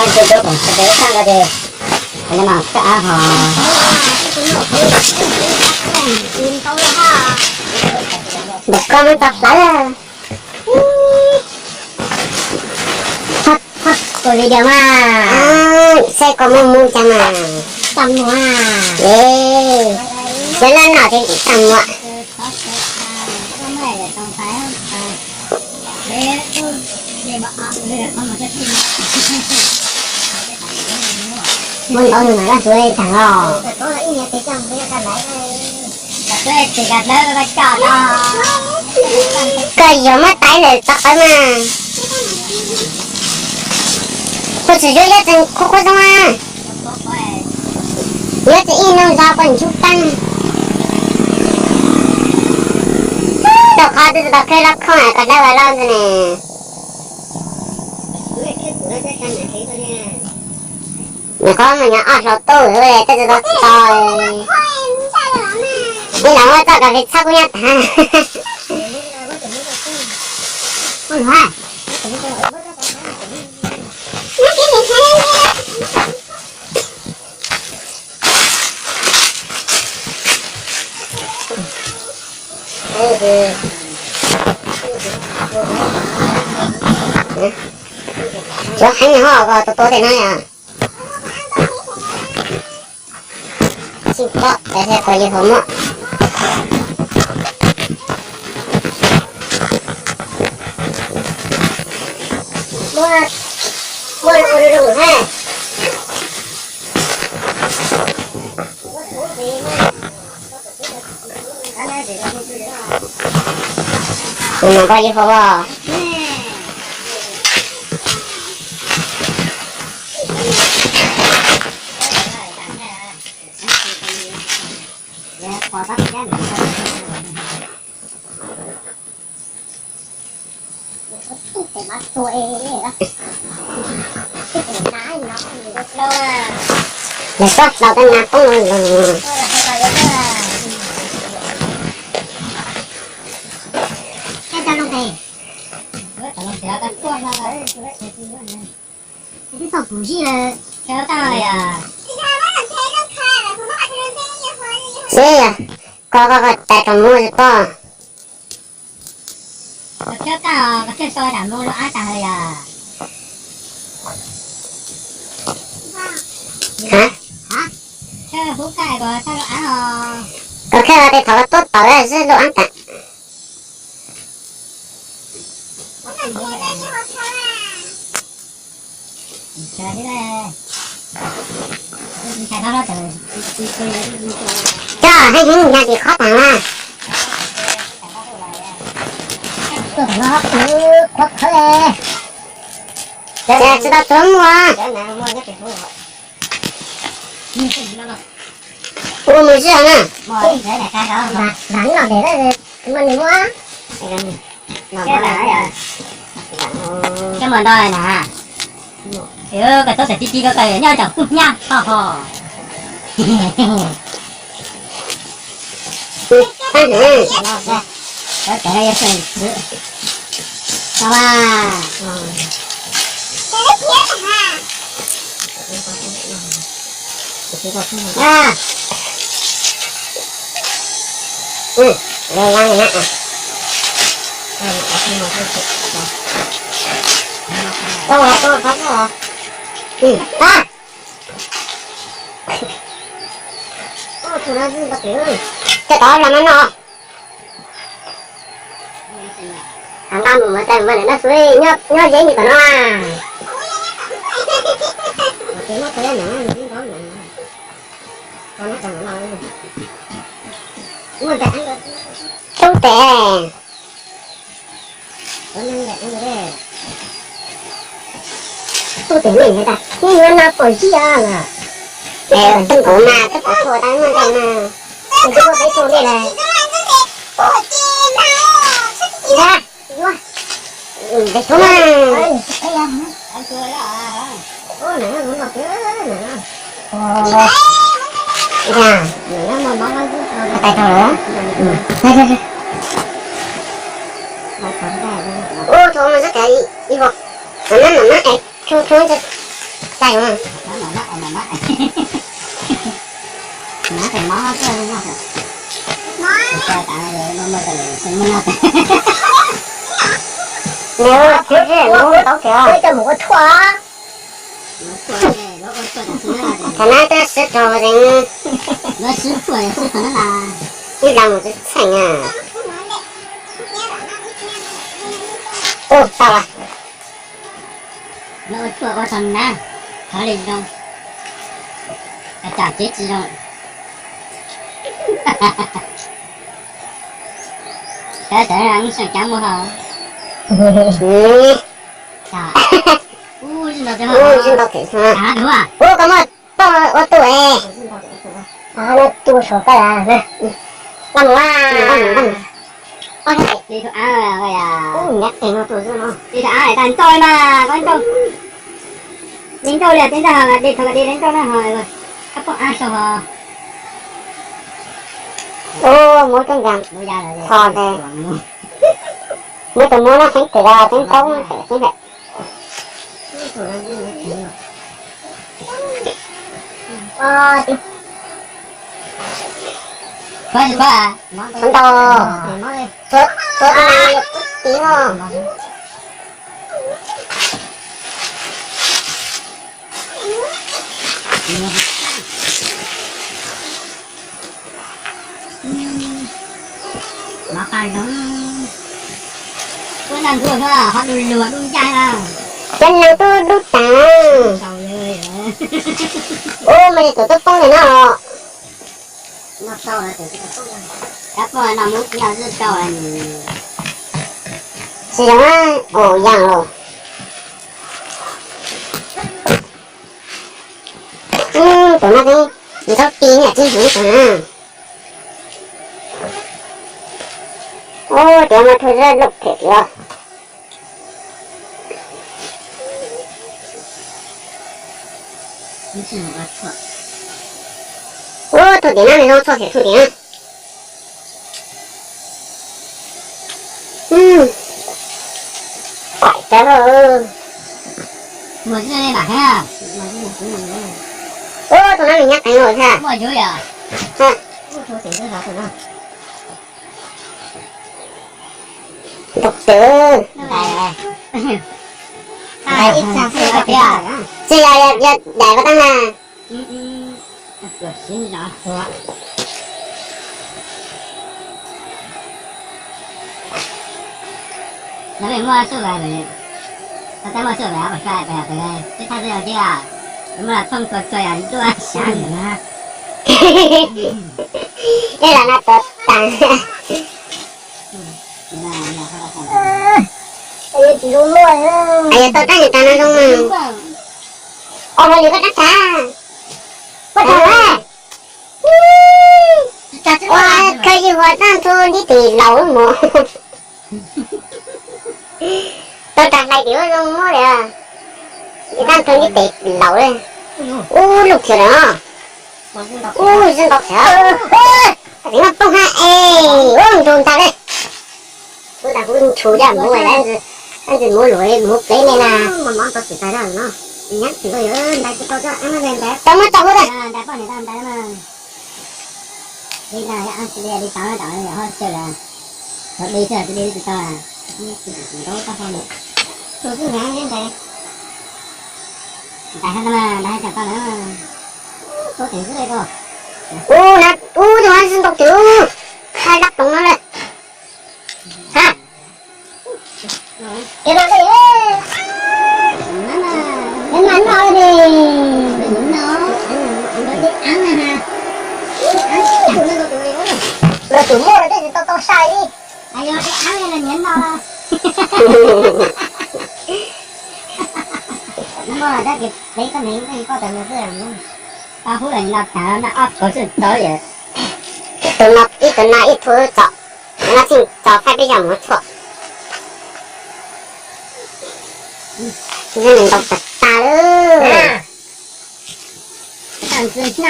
Tus tus koom txog pem lub txaj no ces, no mas koj ab hos. Ntawm koj muab tso hlawv. Txhob, txhob tus video mas. Saib koj muaj mus cas mas. Txaj muag. Cov laj no ces txaj muag. Muaj ntau nws mam laj tsuav tag os. Koj yuav muab taiv lawm tov qawv mas. Koj tsis yuav, yuav tseem qhuav qhuav zoo a. Yuav tseem ib noo zog koj ntsuj qeej. Tau qhov twb tsis tau khawb loj khooj koj dawb ua loj ntxwg ne. Nyuam qhuav mus nyob ob hlau tuj tej tsis tau tau. Ib los muab txoj kas fes txhob kub nyab tag. Tsuav heev ho koj tua tua tej no yom. Tsis pom tas thiaj koj yuav hauv mom. Muaj, muaj ua zoo zoo hab. Kuv mam nqa yuav hauv os. Lawv txoj hlauv tej nas poob los. Seb, koj, koj, koj tais rau muab tsis pom. Hab? Koj khawb los tes thaum koj tuaj tod lawm xwb lub ab tam. Coj heev heev nyag tim qhov taag na. Qhuav qhawv le. Ces tsis tau tsuav muag. Ua mus zaj na. Koj mus ntau na. Koj tub tam ti ti ko nyob tau kub hnyiab ho ho. Coj tod los no no. Nqa mus muab tais muab ntawm no xwb, nyob ze ntawm no. Tub tes. Tub tes ne, nyob no pom zib os. Es tub kuv mas twb pom tau muaj ntau na. Kuv twb muaj peb tug li lawm. Ntag, ntag, tub na. Ntag, tais tau lawm. Ub, thaum no txoj kev ib vuag, mam mab mam mab es tshoob tshoob. Cai. Nws tsis tau thiab. Thaum no twb sib raug zeeg. Ib leeg mus tsis txheej. Ub, tau lawm. Lawv ua tshuaj ua tau na, thov li zoo, tsam tsev tsis zoo. Tab sis seem cab muag ho. Ub, ntau thiab. Ub, koj muaj poj ua tus es. Tus saum koj las. Li tus av, li tus av tas ntxauj li mas, li ntxauj li, tib ntsaj li thaum di li ntxauj na ho, koj poob av sau ho. Ub, muab koj nkas tho tes. Muab tus muab no xeeb tes los xeeb taub xeeb tes. Ntau, tshuav tus nas yog tib tib os. Cov neeg tub dub tas. Ub, mas li tus tub poob li no. Tsis zoo, ua yam los. Tus no tseem txhob ti niam txiv hlub tus na. Ub, cov no thua zaj loj thiab tiag. Ub, thaum tim no nws zoo txog thiab thaum tim na. Ub, tus no nws nyab qees los thiab. Ntau twv. Tsis yog, yog daim ko tag na. Lawv muaj suj, tab muaj suj pom sai pem pem tib thaj tib yog tiag, muaj thooj tua tsuag yog ntuaj xyav ntawm na. Ej, los no tuav tas. Yog tau tab yog tas no zoo mas. Os, hauj lwm koj tab tas. Koj tau lawm. Ua, khaws yws huas tag nrho ntsib tes laus mog. Tau tas hlais tim ub zoo muab li. Tag nrho ntsib tes laus li. Ub, loj thiab lawm. Ub, zoo ntau thiab. Koj txiv no poob hab es, ub, ntug ntag li. Kuv tas kuv ntshuv yam mus, ntsis mus luam mus plev me na. Tau muab tau huv na. Li no, li tau tau ho xyaw lawm. Tau di xwb, tsis di tsis tau. Ntais hab tau na, ntais hab tseem tau na. Ub, ub, tus no tsis ntau twv, hab dab toov no lawm. Ha. Ces no, no, no, no, no, tus muaj los twb tsis tau tau sai li. Nws muaj los tab sis peb koj nev koj tas mus xwb. Tau hub los noj tas no ob tug xwb tau. Tus no ib tug no ib tug tso, no tseem tso faib peb yog mus tshuaj. Ntau tas tas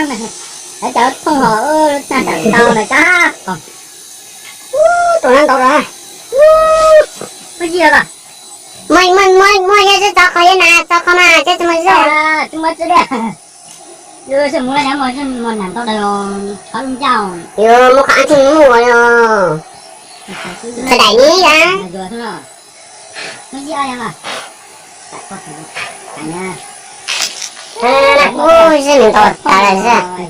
lawm. Cov thooj ho tag tau mas cov, ub, tus no ntau lawm. Muaj yig los? Muaj, muaj, muaj, muaj, yog tsis tso qhov yog na, tso qhov mas tsis muaj zog. Txi da, yus mus na, mus ntau daws, qhov ncauj, yus mus qhov av tsheej mus ua li, sawv daim ni a. Ub, zej nws ntau tas lawm xwb.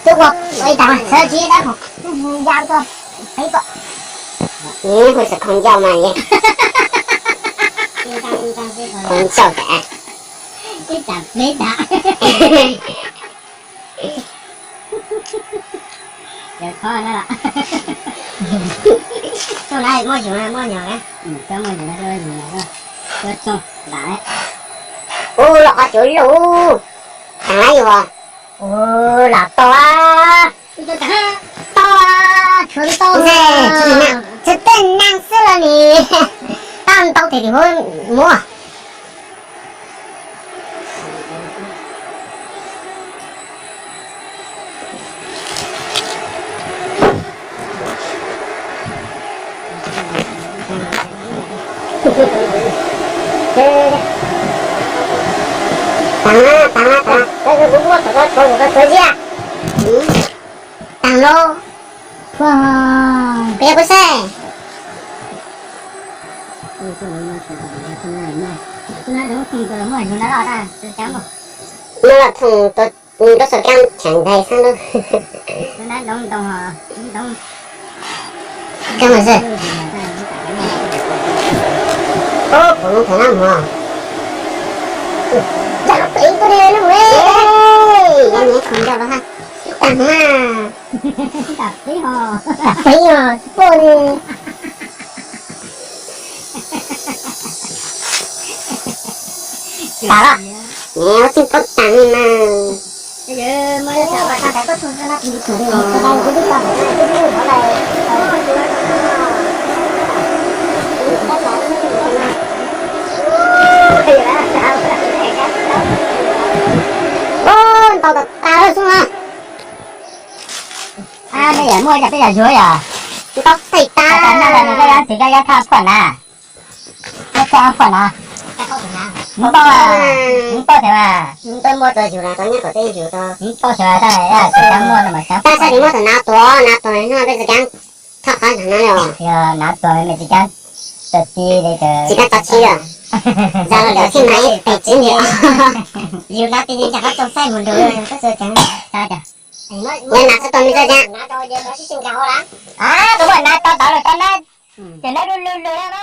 Twb ua ib tag sawv tsis dab, ya tuaj peb tuaj. Hu xav khoom ncauj mas, khoom ncauj tas. Tuaj na, muaj yus, muaj nyom na. Ub, los qhov cuav loj, taag lab yus. Ub, los tau, tau, tshuav ntau, tshuav tej neeg xwb los nis, tab ntau tes tim huv muab. Taag, taag, taag, taag lauj. Peb pub saib. Muaj los thoom tus rab xov kaab cheem ntais xwb lauj. Kaab mas xwb. Ub, puv loo thaum nab mus. Yog peb tuaj li lub mus, yog neb khoom ncauj los ha. Tag mas. Peb os, peb os, tsis pom li. Tag lawm. Neb ua tseej pob tag li mas. Ub, ntau tas tas lawm xwb na. Nej yam muaj ib yam peb yam zuag yom. Ntau tas tas na, nws koj yab txiv koj yab thaj phuaj na. Yab thaj phuaj na. Nws paub, nws paub tias mas. Nws paub tias mas, tab sis muaj tus nav tuag, nav tuag no peb tsis kav thoj qhov no li os. Yog nav tuag me tsis kav tau txi li, tsis kav tau txi os. Zag los lawm thiaj mas ib pem txiv niam. Yus nav txi li cas qhov txoos xaib mus nrug koj txawj ceev. Yog nav txawj tuag me txawj ceev. Kuv muaj nav tau tod lawm tau na, ces nab lug lug lug na.